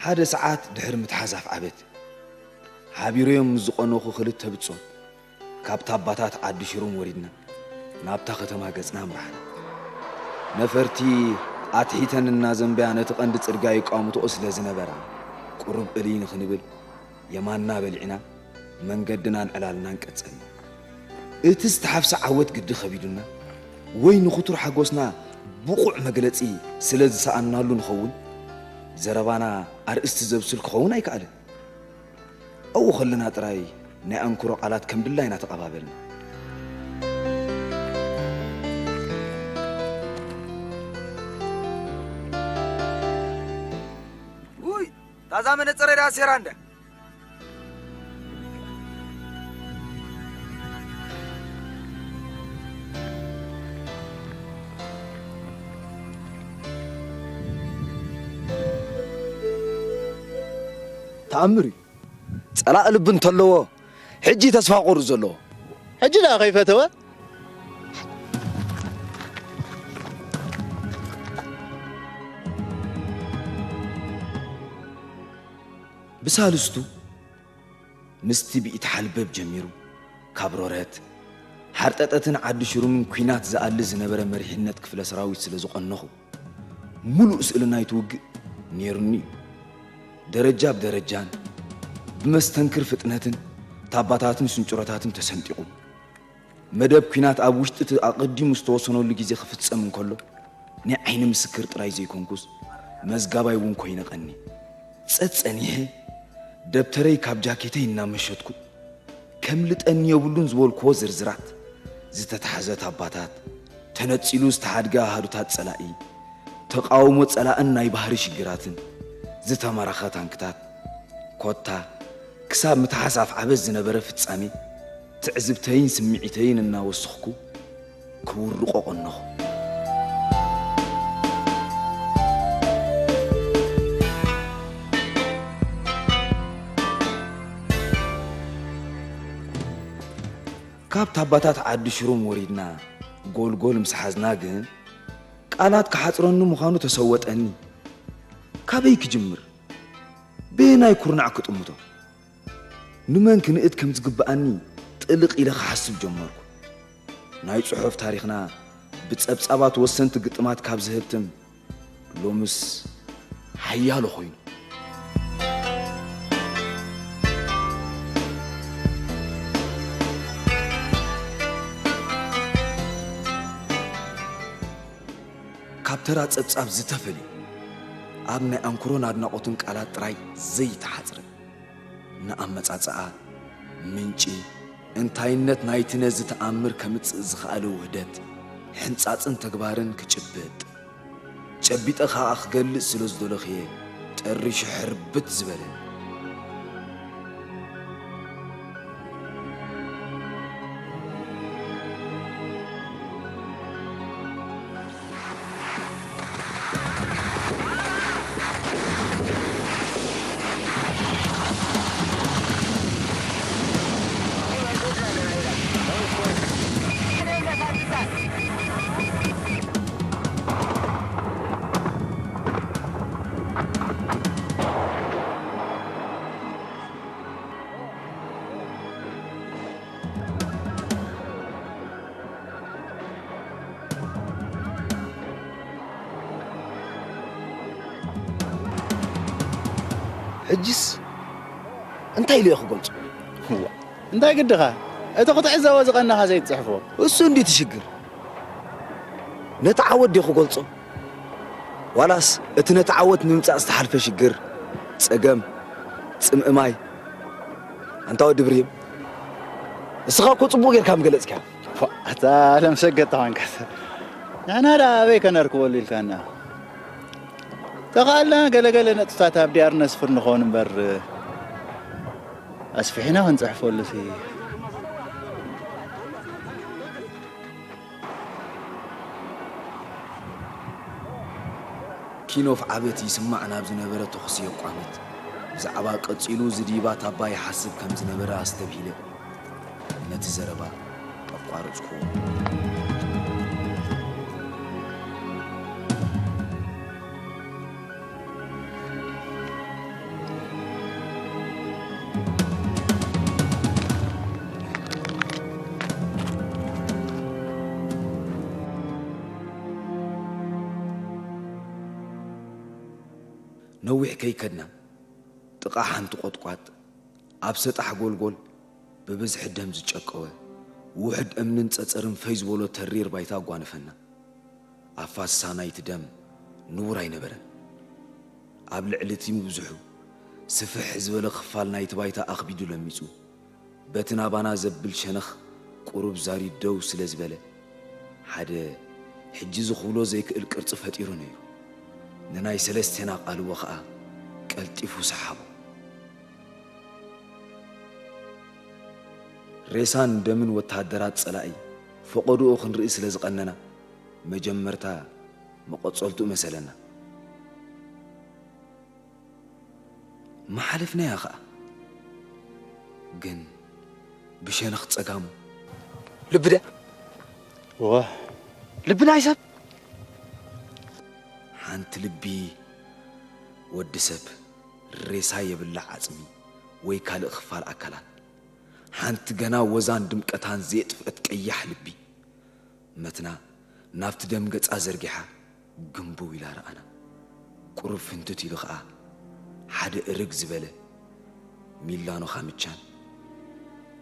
ሓደ ሰዓት ድሕሪ ምትሓዝ ኣፍዓበት፣ ሓቢረዮም ምስ ዝቐነኹ ክልተ ብጾት፣ ካብ ታባታት ዓዲ ሽሩም ወሪድና ናብታ ከተማ ገጽና ኣምራሕና። ነፈርቲ ኣትሒተን እናዘንበያ ነቲ ቀንዲ ጽርግያ ይቋምትኦ ስለ ዝነበራ፣ ቁሩብ እልይ ንኽንብል የማንና በሊዕና መንገድና ንዕላልናን ቀጸልና። እቲ ዝተሓፍሰ ዓወት ግዲ ከቢዱና ወይ ንኽቱር ሓጎስና ብቑዕ መግለጺ ስለ ዝሰኣንናሉ ንኸውን፣ ዘረባና ኣርእስቲ ዘብስል ክኸውን ኣይከኣለን። ኣብኡ ከለና ጥራይ ናይ ኣንክሮ ቃላት ከም ድላይና ተቐባበልና። ውይ፣ ታዛ መነጸረይ ደኣ ሴራ እንደ ተኣምር እዩ። ጸላእ ልቢ እንተለዎ፣ ሕጂ ተስፋ ቆርጽ ዘለዎ። ሕጂ ደኣ ከይፈተወ? ብሳልስቱ፣ ምስቲ ብኢት ሓልበብ ጀሚሩ፣ ካብ ሮረት፣ ሓርጠጠትን ዓዲ ሽሩምን ኲናት ዝኣሊ ዝነበረ መሪሕነት ክፍለ ሰራዊት ስለ ዝቐነኹ፣ ሙሉእ ስእሊ ናይቲ ውግእ ነይሩኒ እዩ። ደረጃ ብደረጃን ብመስተንክር ፍጥነትን ታባታትን ስንጭሮታትን ተሰንጢቑ፣ መደብ ኲናት ኣብ ውሽጢ እቲ ኣቐዲሙ ዝተወሰነሉ ግዜ ክፍጸም እንከሎ፣ ናይ ዓይኒ ምስክር ጥራይ ዘይኮንኩስ፣ መዝጋባይ እውን ኮይነ ቀንየ። ጸጸኒሐ፣ ደብተረይ ካብ ጃኬተይ እናመሸጥኩ፣ ከምልጠኒ የብሉን ዝበልክዎ ዝርዝራት፣ ዝተታሕዘ ታባታት፣ ተነጺሉ ዝተሓድገ ኣሃዱታት ጸላኢ፣ ተቓውሞ ጸላእን ናይ ባህሪ ሽግራትን፣ ዝተማረኻ ታንክታት፣ ኮታ ክሳብ ምትሓስ ኣፍዓበት ዝነበረ ፍጻሜ፣ ትዕዝብተይን ስምዒተይን እናወሰኽኩ ክውርቖ ቀነኹ። ካብ ታባታት ዓዲ ሽሩም ወሪድና ጎልጎል ምስ ሓዝና ግን፣ ቃላት ክሓጽረኒ ምዃኑ ተሰወጠኒ። ካበይ ክጅምር? በየናይ ኩርናዕ ክጥምቶ? ንመን ክንእድ ከም ዝግብኣኒ ጥልቕ ኢለ ክሓስብ ጀመርኩ። ናይ ጽሑፍ ታሪኽና ብጸብጻባት ወሰንቲ ግጥማት ካብ ዝህብትም፣ ሎምስ ሓያሎ ኮይኑ። ካብ ተራ ጸብጻብ ዝተፈልየ፣ ኣብ ናይ ኣንክሮን ኣድናቖትን ቃላት ጥራይ ዘይተሓጽረ፣ ንኣመጻጽኣ፣ ምንጪ፣ እንታይነት ናይቲ ነዚ ተኣምር ከምጽእ ዝኸኣለ ውህደት፣ ሕንጻጽን ተግባርን ክጭብጥ፣ ጨቢጠ ከኣ ክገልጽ ስለ ዝደለኹ'የ ጠሪሹ ሕርብት ዝበለኒ። ሕጅስ እንታይ ኢለ እየ ክገልጾ? እዋ፣ እንታይ ግድኻ? እቲ ክትዕዘቦ ዝቐነኻ ዘይትጽሕፎ? እሱ እንድዩ እቲ ሽግር። ነቲ ዓወት ድየ ክገልጾ? ዋላስ እቲ ነቲ ዓወት ንምምጻእ ዝተሓልፈ ሽግር፣ ጸገም፣ ጽምኢ ማይ? ኣንታ ወዲ ብርሂም፣ እስኻ እኮ ጽቡቕ ጌርካ ምገለጽካዮ። ፎእ፣ ኣታ ለም ሰገድ ተኾንካስ። ንሕና ደኣ ኣበይ ከነርክበሉ ኢልካና? ተኻእልና ገለ ገለ ነጥብታት ኣብ ዲኣር ነስፍር ንኸውን እምበር፣ ኣስፊሕና ክንጽሕፈሉሲ። ኪኖፍ ዓበት ይስማዕ ናብ ዝነበረ ተኹሲ የቋምት። ብዛዕባ ቀጺሉ ዝድይባ ታባ ይሓስብ ከም ዝነበረ ኣስተብሂለ። ነቲ ዘረባ ኣቋረጽክዎ። ነዊሕ ከይከድና፣ ጥቓ ሓንቲ ቖጥቋጥ፣ ኣብ ሰጣሕ ጎልጎል ብብዝሒ ደም ዝጨቀወ፣ ውሑድ እምንን ጸጸርን ፈይ ዝበሎ ተሪር ባይታ ኣጓነፈና። ኣፋስሳ ናይቲ ደም ንቡር ኣይነበረን። ኣብ ልዕሊ እቲ ምብዝሑ፣ ስፍሕ ዝበለ ክፋል ናይቲ ባይታ ኣኽቢዱ ለሚጹ፣ በቲ ናባና ዘብል ሸነኽ ቁሩብ ዛርዩ ደው ስለ ዝበለ፣ ሓደ ሕጂ ዝኽብሎ ዘይክእል ቅርጺ ፈጢሩ ነይሩ። ንናይ ሰለስቴና ቃልቦ ኸኣ ቀልጢፉ ሰሓቦ። ሬሳን ደምን ወተሃደራት ጸላኢ ፈቐድኡ ክንርኢ ስለ ዝቐነና፣ መጀመርታ መቐጸልትኡ መሰለና። መሓለፍናያ ኸኣ። ግን ብሸነኽ ጸጋሙ፣ ልቢ ድያ? እወ። ልቢ ናይ ሰብ? ሓንቲ ልቢ ወዲ ሰብ ሬሳ የብላ ዓጽሚ ወይ ካልእ ክፋል ኣካላት። ሓንቲ ገና ወዛን ድምቀታን ዘየጥፍአት ቀያሕ ልቢ። መትና ናብቲ ደም ገጻ ዘርጊሓ ግንብው ኢላ ረኣና። ቁሩብ ፍንትት ኢሉ ኸኣ ሓደ እርግ ዝበለ ሚላኖ ካምቻን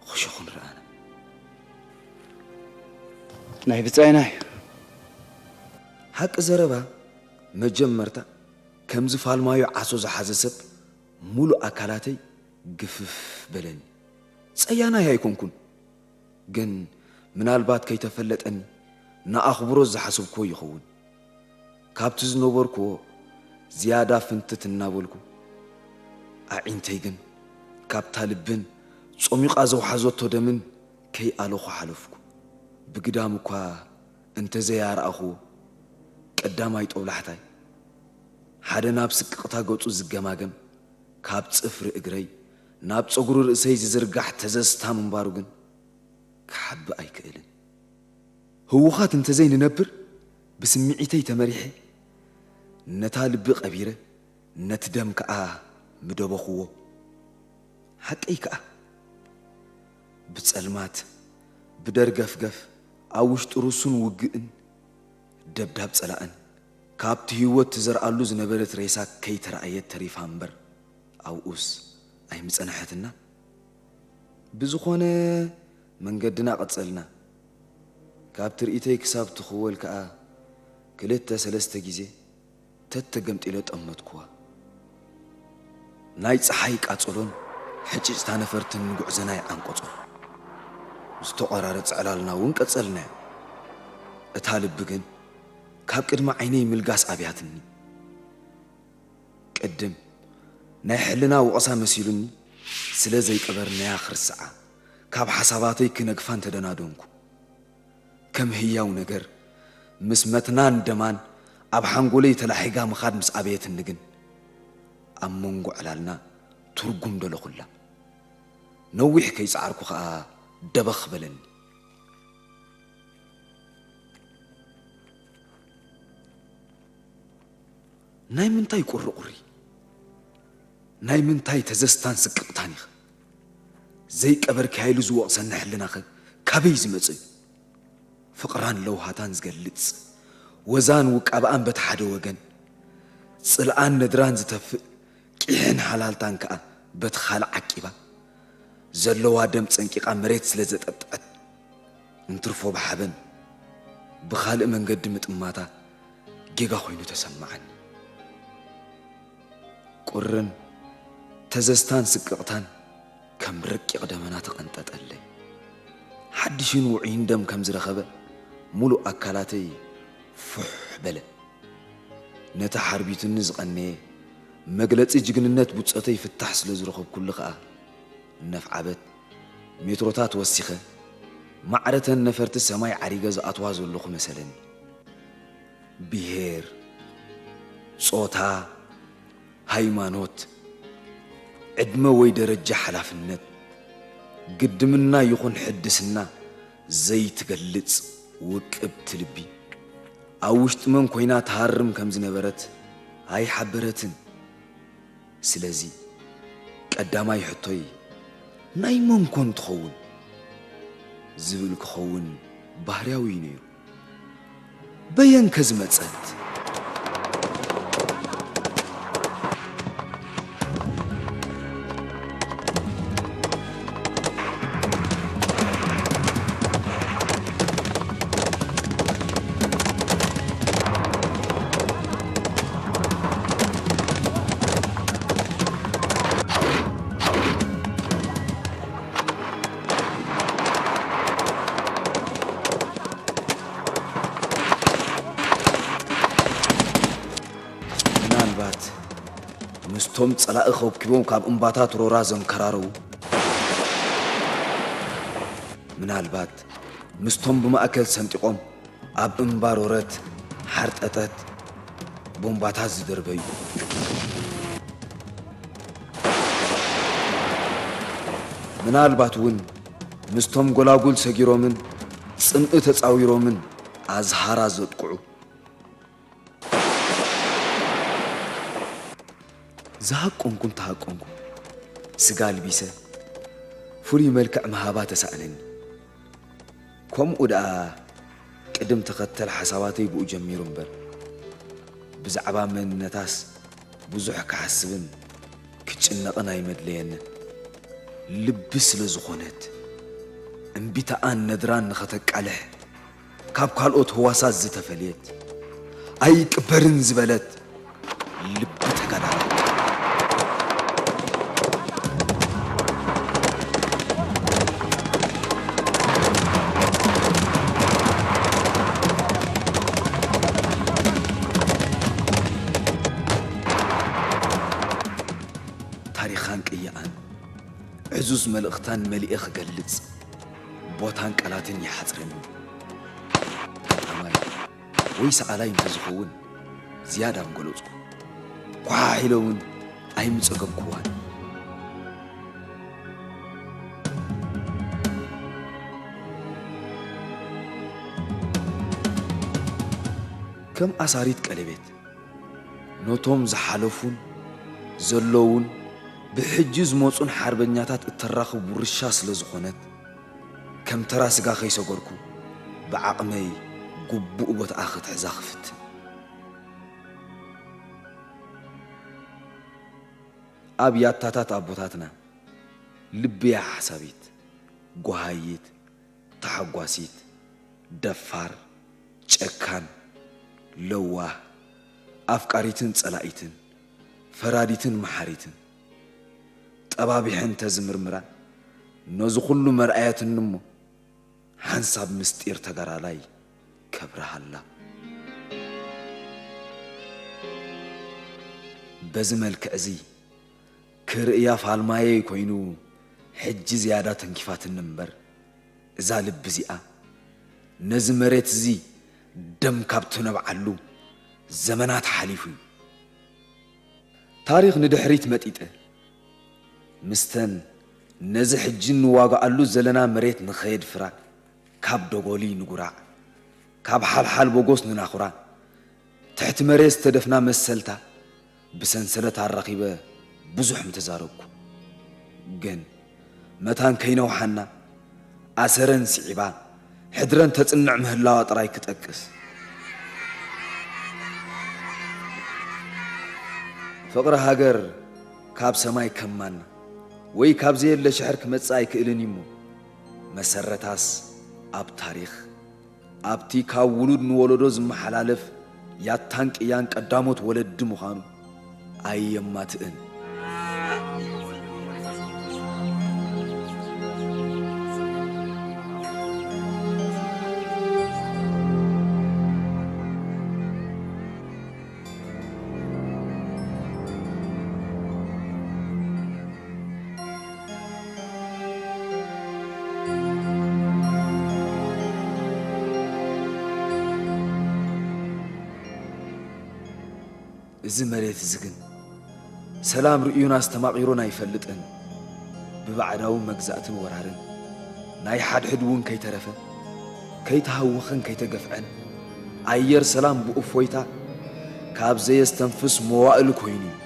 ኽሹኽን ረኣና። ናይ ብጻይና እዩ። ሓቂ ዘረባ፣ መጀመርታ ከምዚ ፋልማዮ ዓሶ ዝሓዘ ሰብ ሙሉእ ኣካላተይ ግፍፍ በለኒ። ጸያናይ ኣይኮንኩን፣ ግን ምናልባት ከይተፈለጠኒ ንኣኽብሮት ዝሓሰብክዎ ይኸውን። ካብቲ ዝነበርክዎ ዝያዳ ፍንትት እናበልኩ፣ ኣዒንተይ ግን ካብታ ልብን ጾሚቓ ዘውሓዘቶ ደምን ከይኣለኹ ሓለፍኩ። ብግዳም እኳ እንተዘይኣርኣኽዎ፣ ቀዳማይ ጦብላሕታይ ሓደ ናብ ስቅቕታ ገጹ ዝገማገም፣ ካብ ጽፍሪ እግረይ ናብ ጸጉሪ ርእሰይ ዝዝርጋሕ ተዘዝታ ምንባሩ ግን ክሓብእ ኣይክእልን። ህዉኻት እንተዘይንነብር፣ ብስምዒተይ ተመሪሐ፣ ነታ ልቢ ቀቢረ፣ ነቲ ደም ከኣ ምደበኽዎ። ሓቀይ ከኣ፣ ብጸልማት፣ ብደርገፍገፍ፣ ኣብ ውሽጢ ርሱን ውግእን ደብዳብ ጸላእን፣ ካብቲ ህይወት ትዘርኣሉ ዝነበረት ሬሳ ከይተራእየት ተሪፋ እምበር፣ ኣብኡስ ኣይምጸንሐትና። ብዝኾነ መንገድና ቀጸልና። ካብ ትርኢተይ ክሳብ ትኽወል ከኣ ክልተ ሰለስተ ግዜ ተተገምጢለ ጠመትኩዋ። ናይ ጸሓይ ቃጸሎን ሕጭጭታ ነፈርትን ንጉዕዘና ይዓንቀጾ። ዝተቖራረጸ ዕላልና እውን ቀጸልናዮ። እታ ልቢ ግን ካብ ቅድሚ ዓይነይ ምልጋስ ኣብያትኒ። ቅድም ናይ ሕልና ወቐሳ መሲሉኒ ስለ ዘይቀበርናያ ክርስዓ፣ ካብ ሓሳባተይ ክነግፋን ተደናደንኩ። ከም ህያው ነገር፣ ምስ መትናን ደማን ኣብ ሓንጎለይ ተላሒጋ ምኻድ ምስ ኣበየትኒ ግን፣ ኣብ መንጎ ዕላልና ትርጉም ደለኹላ። ነዊሕ ከይጸዓርኩ ኸኣ ደበኽ በለኒ። ናይ ምንታይ ቁሪቁሪ? ናይ ምንታይ ተዘዝታን ስቅቕታን ኢኸ? ዘይቀበርካዮ ኢሉ ዝወቕሰኒ ሕልናኸ ካበይ ዝመጽእ እዩ? ፍቕራን ለውሃታን ዝገልጽ፣ ወዛን ውቃብኣን በቲ ሓደ ወገን፣ ጽልኣን ነድራን ዝተፍእ፣ ቂሕን ሃላልታን ከኣ በቲ ካልእ ዓቂባ፣ ዘለዋ ደም ጸንቂቓ መሬት ስለ ዘጠጥዐት፣ እንትርፎ ብሓበን ብኻልእ መንገዲ ምጥማታ ጌጋ ኮይኑ ተሰማዓኒ። ቁርን ተዘዝታን ስቅቕታን ከም ረቂቕ ደመና ተቐንጠጠለይ። ሓድሽን ውዑይን ደም ከም ዝረኸበ፣ ሙሉእ ኣካላተይ ፉሕ በለ። ነቲ ሓርቢቱኒ ዝቐነየ መግለጺ ጅግንነት ብጾተይ ፍታሕ ስለ ዝረኸብኩሉ ከኣ፣ ነፍዓበት ሜትሮታት ወሲኸ፣ ማዕረተን ነፈርቲ ሰማይ ዓሪገ ዝኣትዋ ዘለኹ መሰለኒ። ብሄር፣ ጾታ፣ ሃይማኖት፣ ዕድመ ወይ ደረጃ ሓላፍነት፣ ግድምና ይኹን ሕድስና ዘይትገልጽ ውቅብቲ ልቢ፣ ኣብ ውሽጢ መን ኮይና ትሃርም ከም ዝነበረት ኣይሓበረትን። ስለዚ፣ ቀዳማይ ሕቶይ፣ ናይ መን ኮን ትኸውን? ዝብል ክኸውን ባህርያዊ እዩ ነይሩ። በየንከ ዝመጸት? ምስቶም ጸላኢ ከብኪቦም ካብ እምባታት ሮራ ዘንከራረዉ፣ ምናልባት ምስቶም ብማእከል ሰንጢቖም ኣብ እምባ ሮረት ሓርጠጠት ቦምባታት ዝደርበዩ፣ ምናልባት እውን ምስቶም ጎላጉል ሰጊሮምን ጽምኢ ተጻዊሮምን ኣዝሃራ ዘጥቅዑ፣ ዝሃቆንኩ እንተሃቆንኩ፣ ስጋ ኣልቢሰ ፍሉይ መልክዕ ምሃባ ተሳእነኒ። ከምኡ ደኣ ቅድም ተኸተል ሓሳባተይ ብኡ ጀሚሩ እምበር፣ ብዛዕባ መንነታስ ብዙሕ ክሓስብን ክጭነቕን ኣይመድለየንን። ልቢ ስለ ዝኾነት፣ እምቢታኣን ነድራን ንኸተቃልሕ፣ ካብ ካልኦት ህዋሳት ዝተፈልየት፣ ኣይቅበርን ዝበለት ልቢ ተጋዳላይ። ታሪኻን ቅያኣን ዕዙዝ መልእኽታን መሊኤ ክገልጽ ቦታን ቃላትን ይሓጽረኒ። ገጣማይ ወይ ሰኣላይ እንተዝኸውን ዝያዳ ምገለጽኩ። ኳሓሕ ኢለ እውን ኣይምጸገምኩዋን። ከም ኣሳሪት ቀለቤት ነቶም ዝሓለፉን ዘለዉን ብሕጂ ዝመጹን ሓርበኛታት እተራኽብ ውርሻ ስለ ዝኾነት፣ ከም ተራ ስጋ ከይሰገርኩ ብዓቕመይ ግቡእ ቦታኣ ክትሕዛ ክፍትን። ኣብ ያታታት ኣቦታትና ልቢ እያ ሓሳቢት፣ ጓሃይት፣ ተሓጓሲት፣ ደፋር፣ ጨካን፣ ለዋህ፣ ኣፍቃሪትን ጸላኢትን፣ ፈራዲትን መሓሪትን። ጠባቢሐን ተዝምርምራ ነዚ ኩሉ መርኣየትኒ እሞ፣ ሓንሳብ ምስጢር ተጋዳላይ ከብርሃላ። በዚ መልክዕ እዚ ክርእያ ፋልማየይ ኮይኑ፣ ሕጂ ዝያዳ ተንኪፋትኒ እምበር፣ እዛ ልቢ እዚኣ ነዚ መሬት እዚ ደም ካብ ትነብዓሉ ዘመናት ሓሊፉ እዩ። ታሪኽ ንድሕሪት መጢጠ፣ ምስተን ነዚ ሕጂ እንዋግኣሉ ዘለና መሬት ንኸየድፍራ፣ ካብ ደጎሊ ንጉራዕ፣ ካብ ሓልሓል በጎስ ንናኹራ፣ ትሕቲ መሬት ዝተደፍና መሰልታ ብሰንሰለት ኣራኺበ ብዙሕ ምተዛረብኩ። ግን መታን ከይነውሓና ኣሰረን ስዒባ ሕድረን ተጽንዕ ምህላዋ ጥራይ ክጠቅስ። ፍቕሪ ሃገር ካብ ሰማይ ከም ማና ወይ ካብ ዘየለ ሽሕር ክመጽእ ኣይክእልን እዩ እሞ፣ መሰረታስ ኣብ ታሪኽ፣ ኣብቲ ካብ ውሉድ ንወለዶ ዝመሓላለፍ ያታን ቅያን ቀዳሞት ወለዲ ምዃኑ ኣየማትእን። እዚ መሬት እዚ ግን ሰላም ርእዩና ኣስተማቒሩን ኣይፈልጥን። ብባዕዳዊ መግዛእትን ወራርን ናይ ሓድሕድ እውን ከይተረፈ፣ ከይተሃወኸን ከይተገፍዐን፣ ኣየር ሰላም ብእፎይታ ካብ ዘየስተንፍስ መዋእል ኮይኑ እዩ።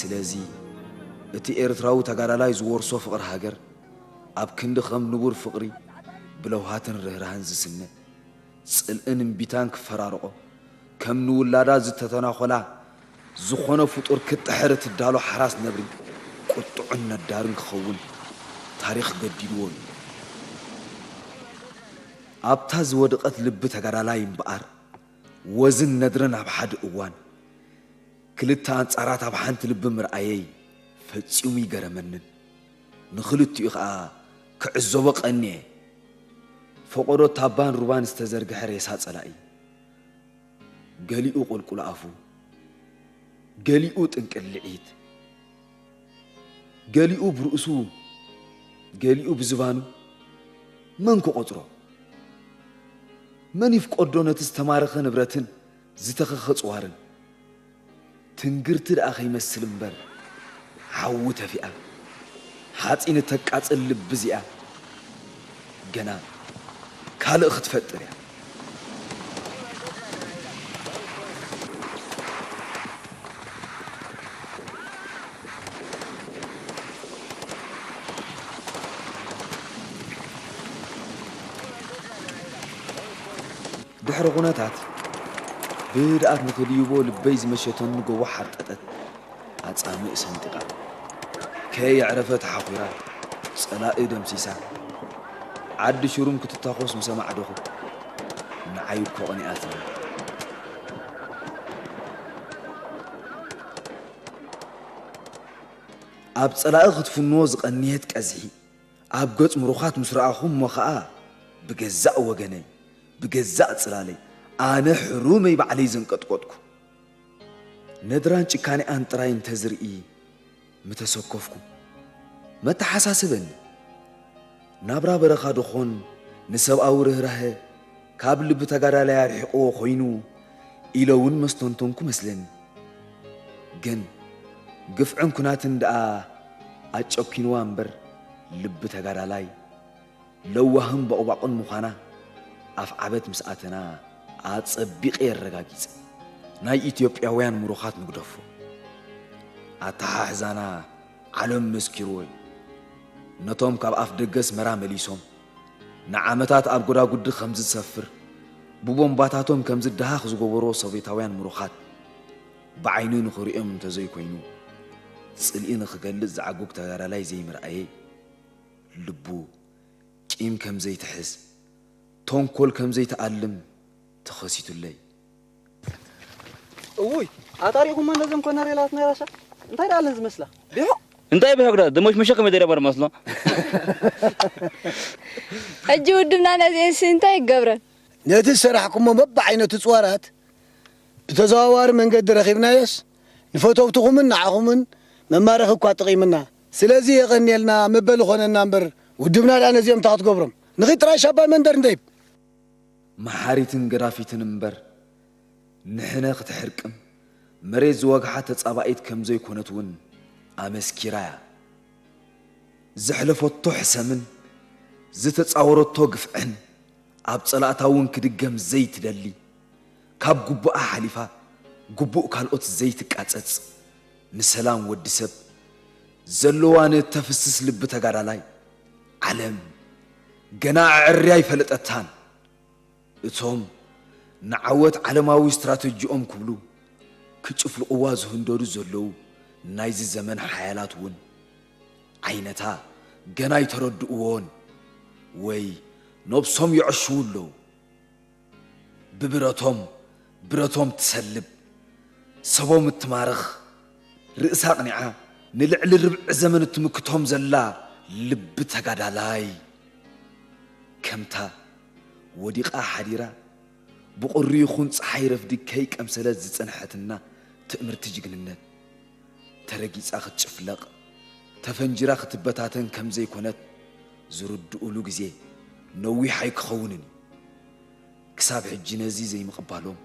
ስለዚ እቲ ኤርትራዊ ተጋዳላይ ዝወርሶ ፍቕሪ ሃገር ኣብ ክንዲ ከም ንቡር ፍቕሪ ብለውሃትን ርህራህን ዝስነ፣ ጽልእን እምቢታን ክፈራርቖ፣ ከም ንውላዳ ዝተተናኾላ ዝኾነ ፍጡር ክትጥሕር እትዳሎ ሓራስ ነብሪ ቁጥዑን ነዳርን ክኸውን ታሪኽ ገዲድዎ እዩ። ኣብታ ዝወደቐት ልቢ ተጋዳላይ እምበኣር ወዝን ነድርን ኣብ ሓደ እዋን ክልተ ኣንጻራት ኣብ ሓንቲ ልቢ ምርኣየይ ፈጺሙ ይገረመንን ንኽልቲኡ ኸኣ ክዕዘቦ ቀንየ። ፈቖዶ ታባን ሩባን ዝተዘርግሐ ሬሳ ጸላኢ፣ ገሊኡ ቁልቁል ኣፉ፣ ገሊኡ ጥንቅልዒት፣ ገሊኡ ብርእሱ፣ ገሊኡ ብዝባኑ፣ መን ክቖጽሮ? መን ይፍቀዶ ነቲ ዝተማረኸ ንብረትን ዝተኸኸ ጽዋርን? ትንግርቲ ደኣ ከይመስል እምበር፣ ሓዊ ተፊኣ፣ ሓጺን እተቃጽል ልቢ እዚኣ፣ ገና ካልእ ክትፈጥር እያ። ድሕሪ ኹነታት ብህድኣት ንኽድይቦ ልበይ ዝመሸተኒ ጎቦ ሓርጠጠት፣ ኣጻምእ ሰንጢቓ፣ ከየዕረፈ ተሓኹራ፣ ጸላኢ ደምሲሳ፣ ዓዲ ሽሩም ክትታኾስ ምስ ኣማዕደኹ፣ ንዓይ እኮ ቀኒኣትኒ። ኣብ ጸላኢ ክትፍንዎ ዝቐንየት ቀዝሒ፣ ኣብ ገጽ ምሩኻት ምስ ረኣኹ እሞ ኸኣ፣ ብገዛእ ወገነይ፣ ብገዛእ ጽላለይ፣ ኣነ ሕሩመይ ባዕለይ ዘንቀጥቆጥኩ። ነድራን ጭካኔኣን ጥራይ እንተ ዝርኢ ምተሰከፍኩ። መተሓሳስበኒ። ናብራ በረኻ ዶኾን ንሰብኣዊ ርህራሀ ካብ ልቢ ተጋዳላይ ኣርሒቕዎ ኮይኑ ኢለ እውን መስተንተንኩ መስለኒ። ግን ግፍዕን ኩናትን ደኣ ኣጨኪንዋ እምበር ልቢ ተጋዳላይ ለዋህን ቦቕቧቕን ምዃና ኣፍዓበት ምስ ኣተና ኣጸቢቐ የረጋጊጸ። ናይ ኢትዮጵያውያን ምሩኻት ንግደፎ። ኣተሓሕዛና ዓለም መስኪርዎ እዩ። ነቶም ካብ ኣፍ ደገ ኣስመራ መሊሶም ንዓመታት ኣብ ጎዳጉዲ ከም ዝሰፍር ብቦምባታቶም ከም ዝደሃኽ ዝገበርዎ ሶቬታውያን ምሩኻት ብዓይኑ ንኽርእዮም እንተዘይኮይኑ ጽልኢ ንኽገልጽ ዝዓጉግ ተጋዳላይ ዘይምርኣየይ ልቡ ቂም ከም ዘይትሕዝ፣ ተንኮል ከም ዘይትኣልም ተኸሲቱለይ። እውይ፣ ኣጣሪኹማ ነዘን ኮነሬላት ናይ ራሻ። እንታይ ደኣ ኣለን ዝመስላ? ቢሖ? እንታይ ቢሖ ግዳ? ደሞሽ መሸከ መደረ በር መስሎ። ሕጂ ውድብና ነዚኤንሲ እንታይ ይገብረን? ነቲ ዝሰራሕኩሞ በብዓይነቱ ጽዋራት ብተዘዋዋሪ መንገዲ ረኺብናዮስ፣ ንፈተውትኹምን ንዓኹምን መማረኺ እኳ ጠቒምና። ስለዚ የቐንየልና መበሊ ኾነና እምበር፣ ውድብና ደኣ ነዚኦም እንታይ ክትገብሮም? ንኺድ ጥራይ ሻባይ መንደር እንተይብ። መሓሪትን ገዳፊትን እምበር፣ ንሕነ ክትሕርቅም መሬት ዝወግሓ ተጻባኢት ከም ዘይኮነት እውን ኣመስኪራ እያ። ዘሕለፈቶ ሕሰምን ዝተጻወረቶ ግፍዕን ኣብ ጸላእታ እውን ክድገም ዘይትደሊ፣ ካብ ግቡኣ ሓሊፋ ግቡእ ካልኦት ዘይትቃጸጽ፣ ንሰላም ወዲ ሰብ ዘለዋ ንእተፍስስ ልቢ ተጋዳላይ፣ ዓለም ገና ኣዐርያ ኣይፈለጠታን። እቶም ንዓወት ዓለማዊ ስትራተጂኦም ክብሉ ክጭፍልቑዋ ዝህንደዱ ዘለዉ ናይዚ ዘመን ሓያላት እውን ዓይነታ ገና ኣይተረድእዎን ወይ ነብሶም ይዕሽዉ ኣለዉ። ብብረቶም ብረቶም ትሰልብ፣ ሰቦም እትማርኽ፣ ርእሳ ኣቕኒዓ ንልዕሊ ርብዒ ዘመን እትምክቶም ዘላ ልቢ ተጋዳላይ፣ ከምታ ወዲቓ ሓዲራ ብቑሪ ይኹን ጸሓይ ረፍዲ ከይቀምሰለት ዝጸንሐትና ትእምርቲ ጅግንነት፣ ተረጊጻ ክትጭፍለቕ፣ ተፈንጂራ ክትበታተን ከም ዘይኮነት ዝርድኡሉ ግዜ ነዊሕ ኣይክኸውንን እዩ። ክሳብ ሕጂ ነዚ ዘይምቕባሎም፣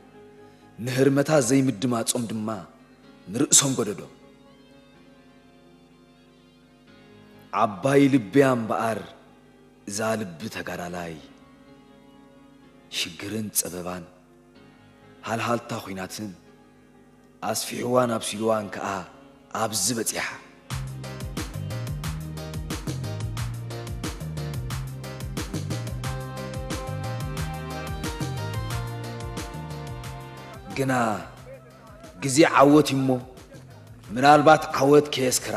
ንህርመታ ዘይምድማጾም ድማ ንርእሶም ገደዶም። ዓባይ ልቢ እያ እምበኣር እዛ ልቢ ተጋዳላይ፣ ሽግርን ጸበባን፣ ሃልሃልታ ኹናትን ኣስፊሕዋን ኣብሲልዋን ከኣ ኣብዚ በጺሓ። ግና ግዜ ዓወት እዩ እሞ፣ ምናልባት ዓወት ከየስክራ፣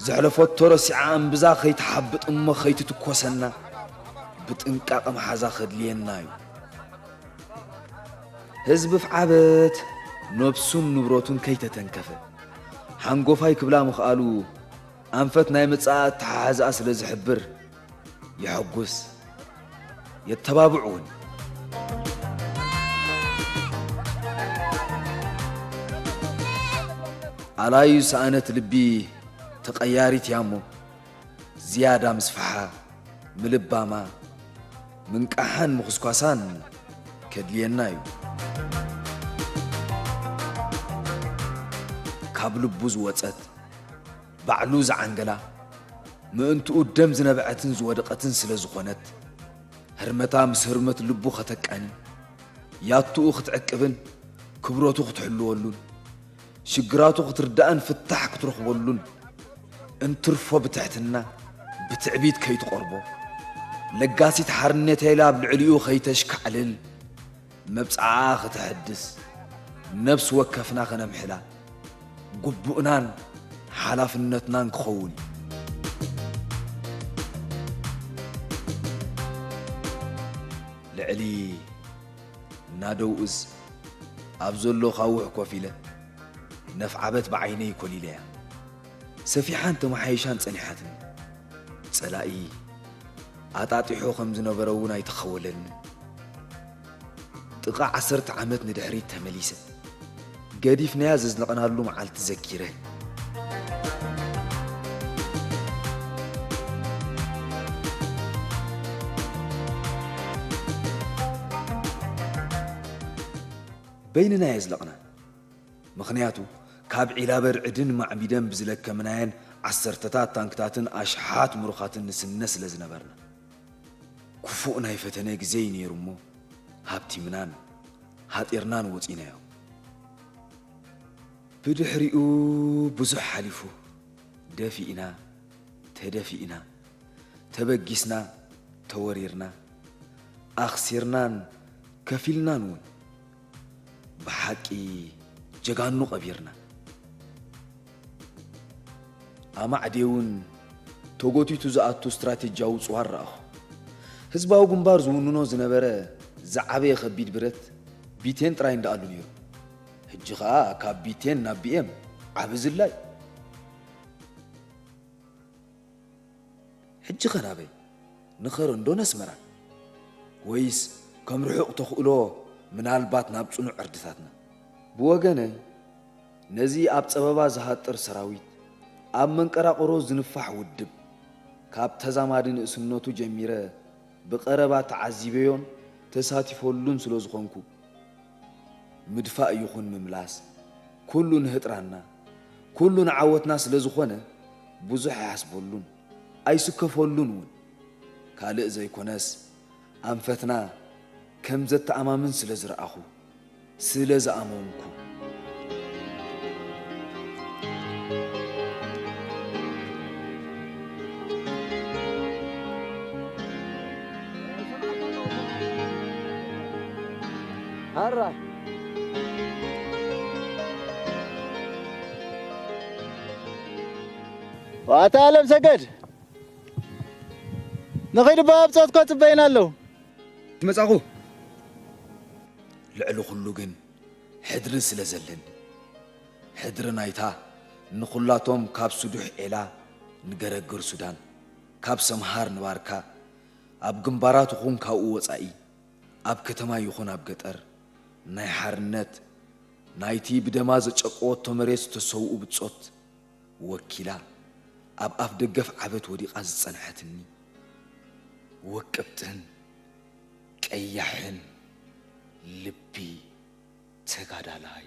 ዘሕለፈቶ ረሲዓ እምብዛ ከይትሓብጥ እሞ ከይትትኮሰና፣ ብጥንቃቐ ምሓዛ ከድልየና እዩ። ህዝቢ ፍዓበት ነብሱን ንብረቱን ከይተተንከፈ፣ ሓንጎፋይ ክብላ ምኽኣሉ፣ ኣንፈት ናይ ምጽኣ ኣተሓሕዛኣ ስለ ዝሕብር፣ የሐጉስ፣ የተባብዕ እውን። ኣላዩ ሰኣነት ልቢ ተቐያሪት እያ እሞ፣ ዝያዳ ምስፍሓ፣ ምልባማ፣ ምንቃሓን ምኹስኳሳን ከድልየና እዩ። ካብ ልቡ ዝወጸት፣ ባዕሉ ዝዓንገላ፣ ምእንትኡ ደም ዝነበዐትን ዝወደቐትን ስለ ዝኾነት፣ ህርመታ ምስ ህርመት ልቡ ከተቃኒ፣ ያቱኡ ክትዕቅብን ክብረቱ ክትሕልወሉን፣ ሽግራቱ ክትርዳእን ፍታሕ ክትረኽበሉን፣ እንትርፎ ብትሕትና፣ ብትዕቢት ከይትቖርቦ፣ ለጋሲት ሓርነተይ ኢላ ኣብ ልዕሊኡ ከይተሽካዕልል፣ መብጽዓኣ ከተሐድስ፣ ነፍሲ ወከፍና ከነምሕላ፣ ግቡእናን ሓላፍነትናን ክኸውን እዩ። ልዕሊ ናደው እዝ ኣብ ዘሎ ካውሕ ኮፍ ኢለ፣ ነፍዓበት ብዓይነይ ኮሊለያ። ሰፊሓን ተመሓይሻን ጸኒሓትኒ። ጸላኢ ኣጣጢሖ ከም ዝነበረ እውን ኣይተኸወለኒ። ጥቓ ዓሰርተ ዓመት ንድሕሪት ተመሊሰ፣ ገዲፍናያ ዘዝለቕናሉ መዓልቲ ዘኪረ። በይንና የዝለቕና። ምኽንያቱ፣ ካብ ዒላበርዕድን ማዕቢደን ብዝለከምናየን ዓሰርተታት ታንክታትን ኣሽሓት ምሩኻትን ንስነ ስለ ዝነበርና። ክፉእ ናይ ፈተነ ግዜ እዩ ነይሩ እሞ፣ ሃብቲምናን ሃጢርናን ወጺናዮ። ብድሕሪኡ ብዙሕ ሓሊፉ፣ ደፊእና፣ ተደፊእና፣ ተበጊስና፣ ተወሪርና፣ ኣኽሲርናን ከፊልናን እውን። ብሓቂ ጀጋኑ ቀቢርና። ኣማዕዴ እውን ተጎቲቱ ዝኣቱ ስትራቴጂያዊ ጽዋር ረኣኹ። ህዝባዊ ግንባር ዝውንኖ ዝነበረ ዝዓበየ ከቢድ ብረት ቢቴን ጥራይ እንዳኣሉ ነይሩ። ሕጂ ኸኣ ካብ ቢቴን ናብ ቢኤም ዓቢ ዝላይ። ሕጂ ኸ ናበይ? ንኸረን ዶ ነስመራ? ወይስ ከም ርሑቕ ተኽእሎ ምናልባት ናብ ጽኑዕ ዕርድታትና? ብወገነይ፣ ነዚ ኣብ ጸበባ ዝሃጥር ሰራዊት፣ ኣብ መንቀራቕሮ ዝንፋሕ ውድብ፣ ካብ ተዛማዲ ንእስነቱ ጀሚረ ብቐረባ ተዓዚበዮን ተሳቲፈሉን ስለ ዝኾንኩ፣ ምድፋእ ይኹን ምምላስ፣ ኩሉ ንህጥራና፣ ኩሉ ንዓወትና ስለ ዝኾነ፣ ብዙሕ ኣይሓስበሉን፣ ኣይስከፈሉን እውን። ካልእ ዘይኮነስ፣ ኣንፈትና ከም ዘተኣማምን ስለ ዝረኣኹ፣ ስለ ዝኣመንኩ። ኣራ። ዋታ ኣለም ሰገድ፣ ንኺድ እባ ኣብ ጾትኮ ጽበይና ኣለዉ። መጻኹ። ልዕሊ ኩሉ ግን ሕድሪ ስለ ዘለኒ። ሕድሪ ናይታ ንኹላቶም ካብ ስዱሕ ዔላ ንገረግር ሱዳን፣ ካብ ሰምሃር ንባርካ፣ ኣብ ግንባራት ይኹን ካብኡ ወጻኢ፣ ኣብ ከተማ ይኹን ኣብ ገጠር፣ ናይ ሓርነት፣ ናይቲ ብደማ ዘጨቀወቶ መሬት ዝተሰውኡ ብጾት ወኪላ፣ ኣብ ኣፍ ደገፍ ዓበት ወዲቓ ዝጸንሐትኒ፣ ውቅብትን ቀያሕን ልቢ ተጋዳላይ።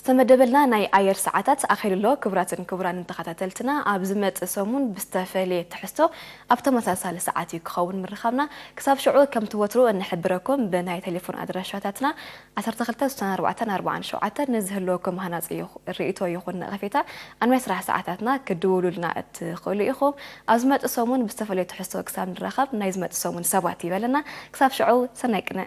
ዝተመደበልና ናይ ኣየር ሰዓታት ኣኺሉ ኣሎ። ክቡራትን ክቡራንን ተኸታተልትና፣ ኣብ ዝመጽእ ሰሙን ብዝተፈለየ ትሕዝቶ ኣብ ተመሳሳሊ ሰዓት እዩ ክኸውን ምርኻብና። ክሳብ ሽዑ፣ ከምቲ ወትሩ እንሕብረኩም ብናይ ቴሌፎን ኣድራሻታትና ዓሰርተ ክልተ ስሳን ኣርባዕተን ኣርባዓን ሸውዓተን ንዝህልወኩም ሃናጺ ይኹ-፣ ርእይቶ ይኹን ነቐፌታ ኣብ ናይ ስራሕ ሰዓታትና ክትድውሉልና እትኽእሉ ኢኹም። ኣብ ዝመጽእ ሰሙን ብዝተፈለየ ትሕዝቶ ክሳብ ንራኸብ፣ ናይ ዝመጽእ ሰሙን ሰባት ይበለና። ክሳብ ሽዑ፣ ሰናይ ቅነ።